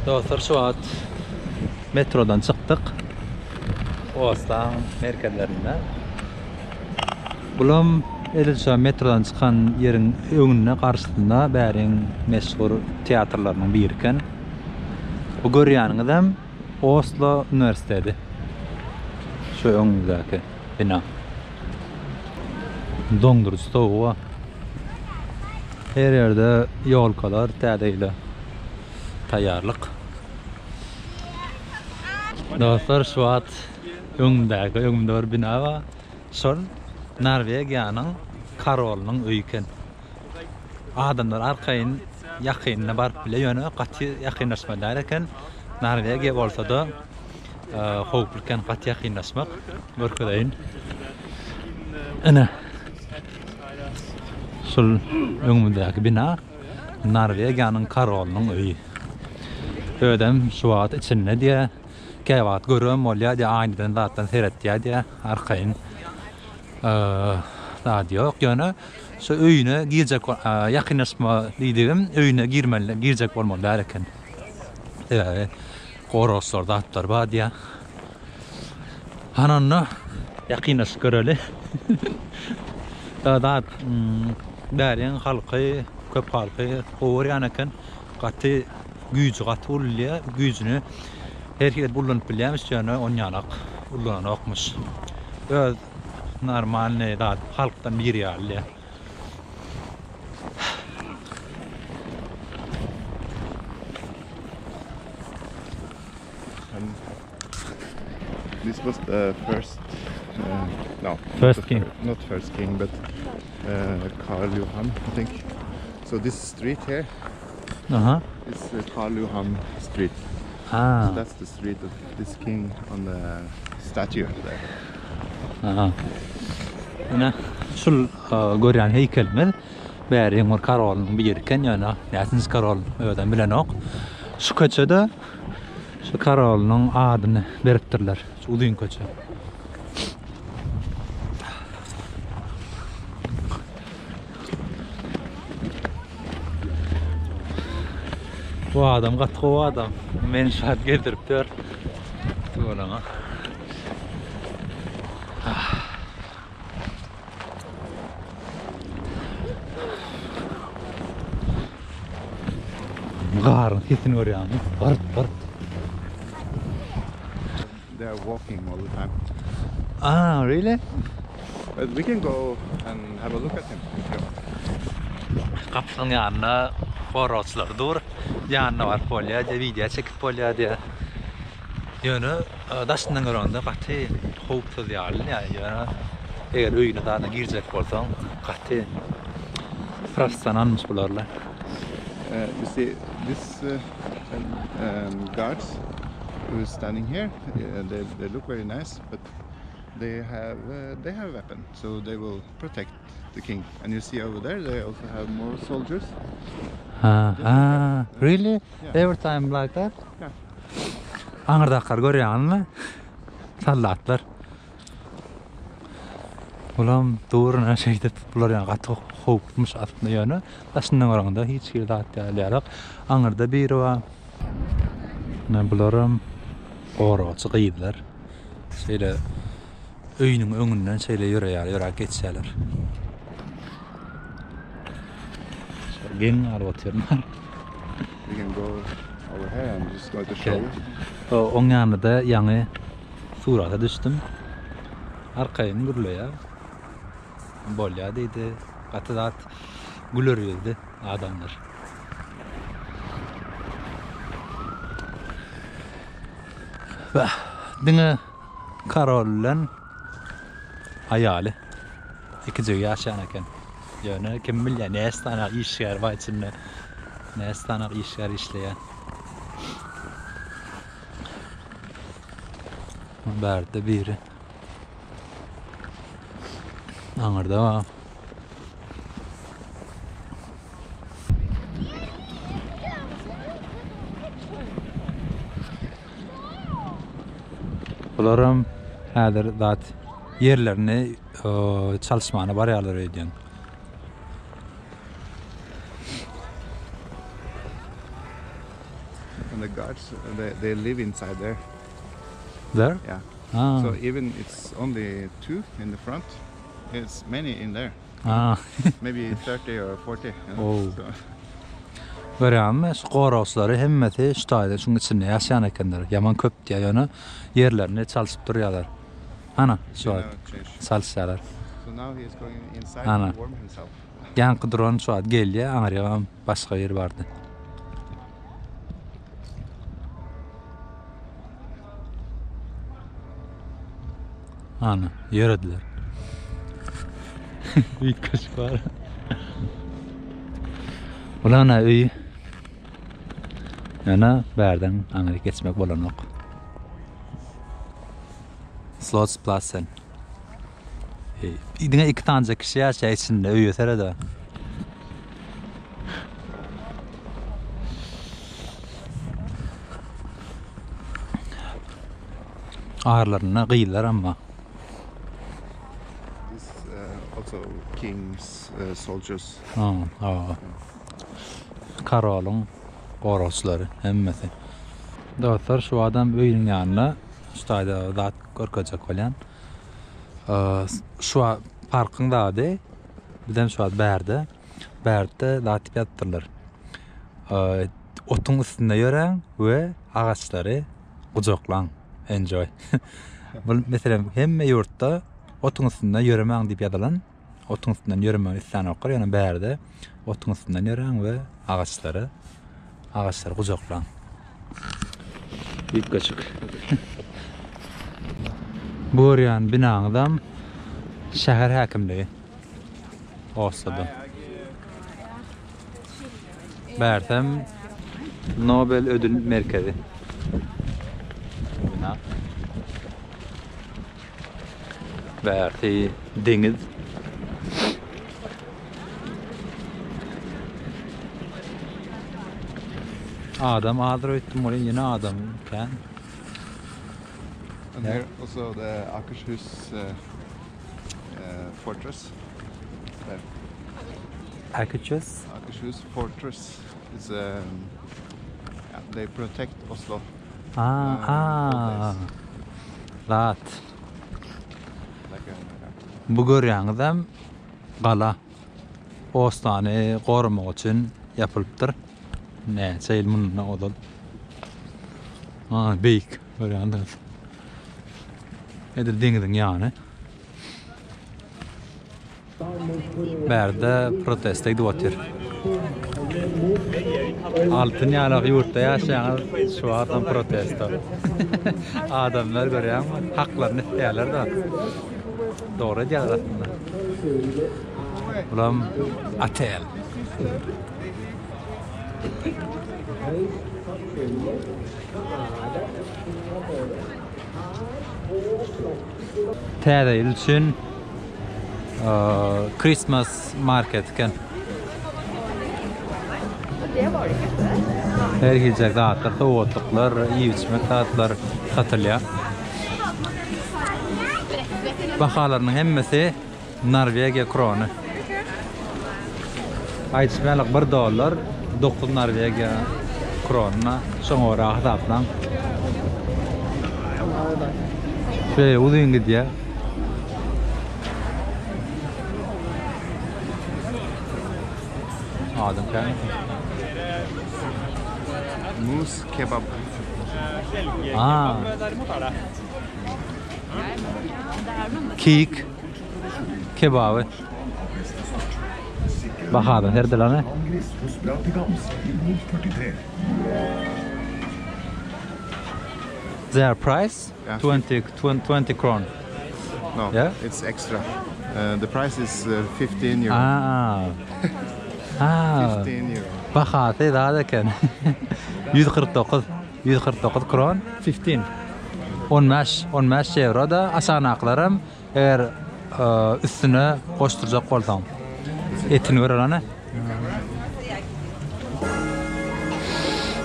Dostlar şu wagt metrodan çykdyk. Oslaň merkezlerinde. Bulam edil şu metrodan çykan ýeriň öňünde garşysynda bäriň meşhur teatrlarynyň biri eken. Bu görýäniňizem Oslo uniwersiteti. Şu öňüňizdäki bina. Doňduryjy sowugy bar. Her ýerde ýolkalar, täze ýyla taýýarlyk. Dostlar, şu wagt öňümdäki, öňümde bir bina bar. Şol Norwegiýanyň korolynyň öýi eken. Adamlar arkaýyn ýakynyna baryp bilýär, ýöne gaty ýakynlaşmaly däl eken. Norwegiýa bolsa-da howply eken gaty ýakynlaşmak. Görkezeýin. Ine. Şul öňümizdäki bina Norwegiýanyň korolynyň öýi. Özem şu wagt içinde diýýär. Käwagt görübem bolýar diýýär, aýnadan zatdan seretýär diýýär, arkaýyn. Zat ýok, ýöne şu öýüne girjek ýakynlaşma diýdigim öýüne girmeli, girjek bolmaly däl eken. Sebäbi goragçylar zatlar bar diýýär. Hany onda ýakynlaşyp göreli. Zat bäriň halky, köp halky gowy görýän eken. Gaty güýji gaty uly diýýär. Güýjüni her hili ullanyp bilýärmiş, ýöne onýanak ullananokmyş. Öz normalnyý zat halkdan biri ýaly diýýär. This was the first, uh, no, First not the king. fir- not first king, but uh, Karl Johan, I think. So this street here Aha. is uh, Karl Johan Street. Ha. So that's the street of this king on the statue there. Aha. Ine, şul görýän heýkelimiz bäriň bir korolynyň biri eken, ýöne näçinji korol özem bilenok. Şu köçede şu korolynyň adyny beripdirler. Şu uzyn köçe. Bu adam gaty gowy adam. Meni şu wagt gezdirip ýör. Tüweleme. Garyň sesini görýäňmi? Gyrt gyrt. They are walking all the time. Ah, really? But we can go and have a look at him if you want. Gapysynyň ýanynda goragçylar dur. Ýanyna baryp bolýar diýýär, wideo çekip bolýar diýýär. Ýöne daşyndan görende gaty howpsuz ýaly, ýöne eger öýüne zadyna girjek bolsaň gaty professionalmyş bularlar. You see this guards who is standing here, they, they look very nice, but they have they have weapon, so they will protect the king. And you see over there, they also have more soldiers. Ha, ha, really? Yeah. Every time like that? Yeah. Aňyrdakylary görýäňizmi? Soldatlar. Bulam dur ine şeýdip bular ýaly gaty howplumyş aslynda ýöne daşyndan göreňde hiç hili zat däl ýaly. Aňyrda biri bar. Ine bularam goragçy gyzlar. Şeýle öýüniň öňünden şeýle ýöreýär, ýöräp geçýärler. Geň galyp otyryn. We can go over here and just go to show you. Oň ýanynda ýaňy surata düşdüm. Arkaýyn gürleýär. Bolýar diýdi. Gaty zat güler ýüzli adamlar. Diňe Karol bilen aýaly ikijigi ýaşaýan eken. Ýöne kim bilýär näçe sany işgär bar içinde. Näçe sany işgär işleýär. Bärde biri. Aňyrda bar. Bularam häzir zat ýerlerini çalyşmana barýarlar öýdýän. And the guards, they, they live inside there. There? Yeah. Ah. So even it's only two in the front, it's many in there. Ah. Maybe 30 or 40. You know? Oh. So, Görýäňmi, şu goragçylary hemmesi şu taýda şuň içinde ýaşaýan ekenler. Ýaman köp diýýär, ýöne ýerlerini çalşyp durýarlar. Ana, şu wagt now change. çalyşýarlar. So now he is going inside Ana. to warm himself. Ýaňky duran şu wagt gelýär, aňyrýagam başga biri bardy. Ana, ýörediler. Üýtgeşik bar. Ulan öýi. Ýöne bärden aňryk geçmek bolanok. Slottsplassen. Diňe iki sanyja kişi ýaşaýar içinde, öýe serede. Aralarynda gyzlar amma. This uh, also king's uh, soldiers. Ha, ha. Karolyň goragçylary hemmesi. Dostlar, şu adam öýüniň ýanynda şu taýda zat görkezjek bolýan. Şu parkyň zady bizem şu wagt bärde. Bärde zat diýip ýazypdyrlar. Otuň üstünde ýöräň we agaçlary gujaklaň. Enjoy. Bu meselem hemme ýurtda otuň üstünde ýöremäň diýip ýazylan. Otuň üstünden ýöremegi islänoklar, ýöne bärde otuň üstünden ýöräň we agaçlary agaçlary gujaklaň. Üýtgeşik. Bu görýän binaňyzam şäher häkimligi. Osloda. Bärsem Nobel ödül merkezi. Bina. Bärsi deňiz. Adam azdyr öýtdüm welin ýene adam kän. And here also the Akershus uh, uh, fortress. There. Akershus? Akershus fortress is um, yeah, they protect Oslo. Ah, ah. Zat. Like a, Bu görýäňizem gala. Oslany goramak üçin ýapylypdyr. Näçe ýyl mundan ozal. Ha, beýik görýäňiz. Edil deňiziň ýany. Bärde proteste gidip otyr. Altyn ýalak ýurtda ýaşaýaňyz, şu wagtam protesta. Adamlar görýäňmi, haklaryny isleýärler-de. Dogry edýärler aslynda. Bulam otel. Täze ýyl üçin Christmas market eken. Her hili zatlar, sowgatlyklar, iýip-içmek zatlar satylýar. Bahalarynyň hemmesi Norwegiýa krony. Aýdyşym ýaly bir dollar 9 Norwegiýa kronyna şoňa görä hasaplaň. Şeýle uzyn gidýär. Adam kän. Moose kebab. Aa. Kik kebaby. Bahadan serdiler. Their price Yeah. 20 20 kron. No, Yeah? it's extra. Uh, the price is uh, 15 euro. Aa. Aa. 15 euro. Bahasy zat eken. 149 149 kron 15. 15 15 ýewro da aşanaklaram eger e, üstüne goşdurjak bolsaň. Etini görel ana.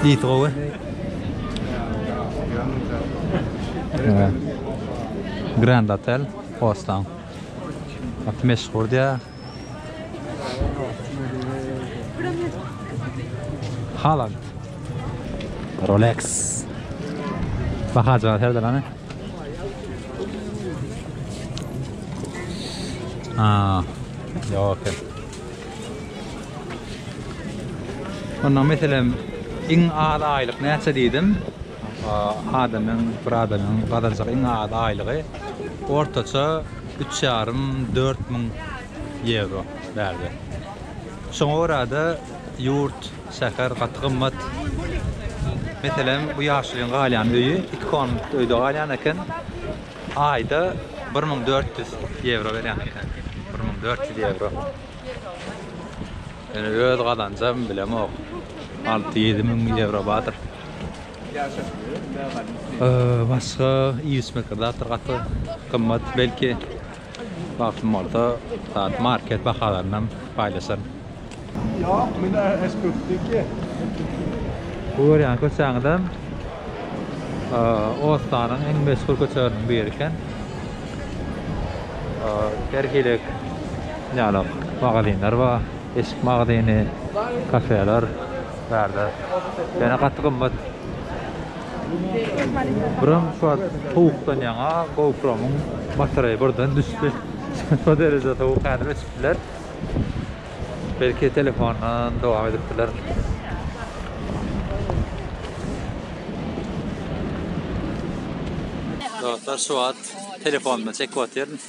Ýiti gowy. Grand Hotel. Evet. Grand Hotel Ostan. Gaty meşhur diýä. Haaland. Rolex. Bahajyga sereder hany. Aa, ýok eken. Onda meselem iň az aýlyk näçe diýdim? Adamyň, bir adamyň gazanjak iň az aýlygy ortaça üç ýarym, 4000 ýewro bärde. Şoňa görä-de ýurt, şäher gaty gymmat. Meselem, bu ýaşulyň galýan öýi iki komnatly öýde galýan eken. Aýda 1400 ýewro berýän eken. 1400 ýewro. Ýöne öz gazanjam bilemok. 6-7 müň ýewro bardyr. Başga iýip-içmekler zatlar gaty gymmat. Belki wagtym bolsa zat market bahalarynam paýlaşaryn. Bu görýän köçäňizem Ostanyň iň meşhur köçeleriniň biri eken. Her hili ýaly magazinler bar. Eşik magazyny, kafeler bärde. Ýöne gaty gymmat. Buram şu wagt sowukdan ýaňa GoPro-myň batareýi birden düşdi. Şo dereje sowuk häzir öçüp biler. Belki telefondan dowam edip bilerin. Dostlar şu wagt telefonumda çekip otyryn.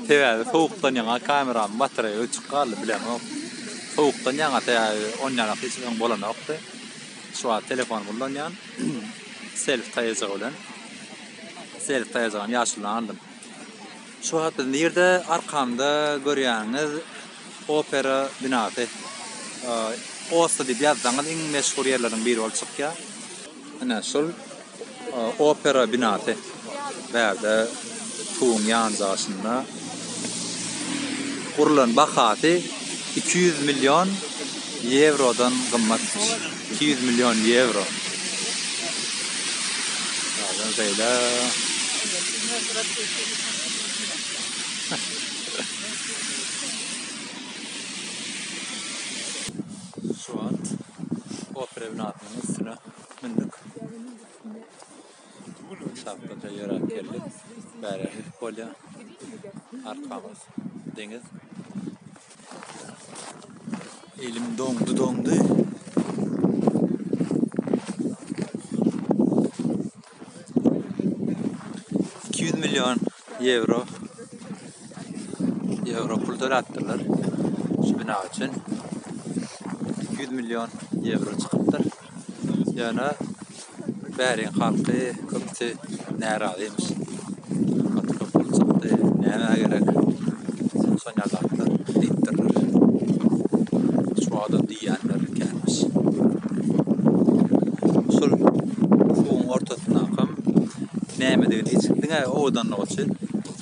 Sebäbi sowukdan ýaňa kameramyň batareýi öçük galdy bilemok. Sowukdan ýaňa sebäbi onýanak hiç öň bolanokdy. Şu wagt telefonymy ullanýan. Self taýajygy bilen. Self taýajygam ýaşuludan aldym. Şu wagt biz nirde? Arkamda görýäniňiz opera binasy. Oslo diýip ýazsaňyz iň meşhur ýerleriň biri bolup çykýar. Ine şul opera binasy. Bärde suwuň ýanjagşynda gurlan bahasy 200 million ýewrodan gymmat. 200 million ýewro. Bazen şeýle. Şu wagt opera binasynyň üstüne mündük. Şapkaja ýöräp geldik. Bäri hüp bolýar. Arkamyz deňiz. Elim doňdy doňdy. 200 million ýewro ýewro pul töläpdirler şu bina üçin. 200 million ýewro çykypdyr. Ýöne bäriň halky köpüsi närazymyş. Gaty köp pul çykdy, nämä gerek şonýa zatlar diýipdirler. Şu wagtam diýýänler känmiş. Şul suwuň ortasyndakam nämedigini hiç diňe owadanlygy üçin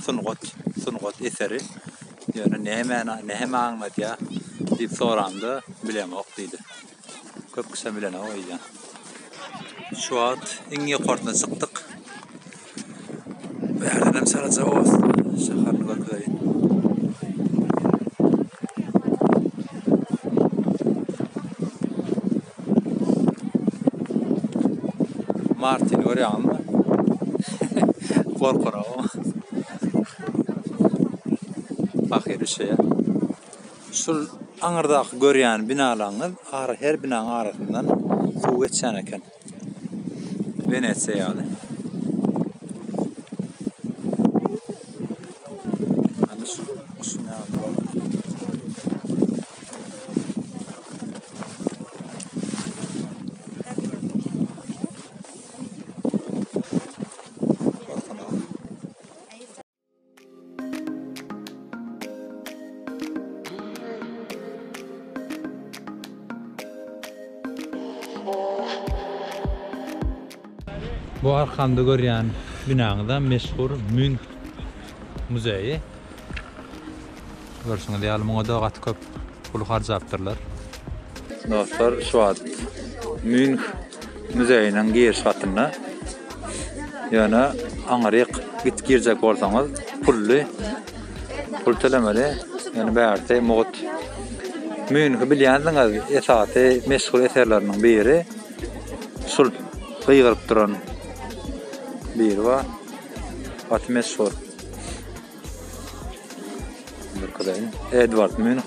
sungat, sungat eseri. Ýöne nämäni näme aňladýar diýip soramda bilemok diýdi. Köp kişem bilenok öýdýän. Şu wagt iň ýokarsyna çykdyk. Bu ýerdenem çalaja Oslo şäherini görkezeýin. Martini görýäňizmi? Gorkanogam. Pahyr üşeýär. Şul aňyrdaky görýän binalaňyz ara her binaň arasyndan suw geçýän eken. Wenesiýa ýaly. Ana şu şuň ýaly bolar. Bu arkamda görýän binaňyzam meşhur Münh muzeýi. Görşüňiz ýaly muňa-da gaty köp pul harjapdyrlar. Dostlar şu wagt Münh muzeýiniň giriş gatynda. Ýöne aňryk git girjek bolsaňyz pully pul tölemeli. Ýöne bärsi mugt. Münhi bilýänsiňiz esasy meşhur eserleriniň biri şul. Gygyryp duran biri bar. Gaty meşhur. Görkezeýin. Edward Münch.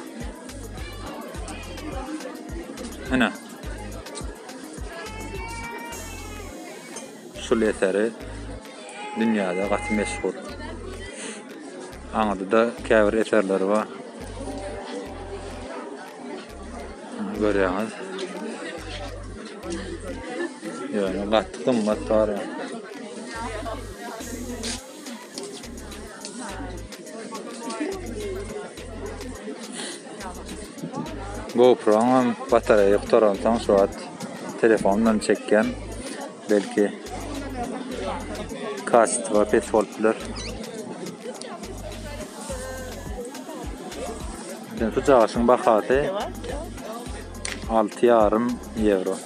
Ine. Şul eseri dünýäde gaty meşhur. Aňyrda-da käbir eserleri bar. Görýäňiz. Ýöne gaty gymmat bar. GoPro-nyň batareýa gutaransoň şu wagt telefondan çekýän. Belki kaçtwa pes bolup biler. Şu jaşyň bahasy 6,5 ýewro.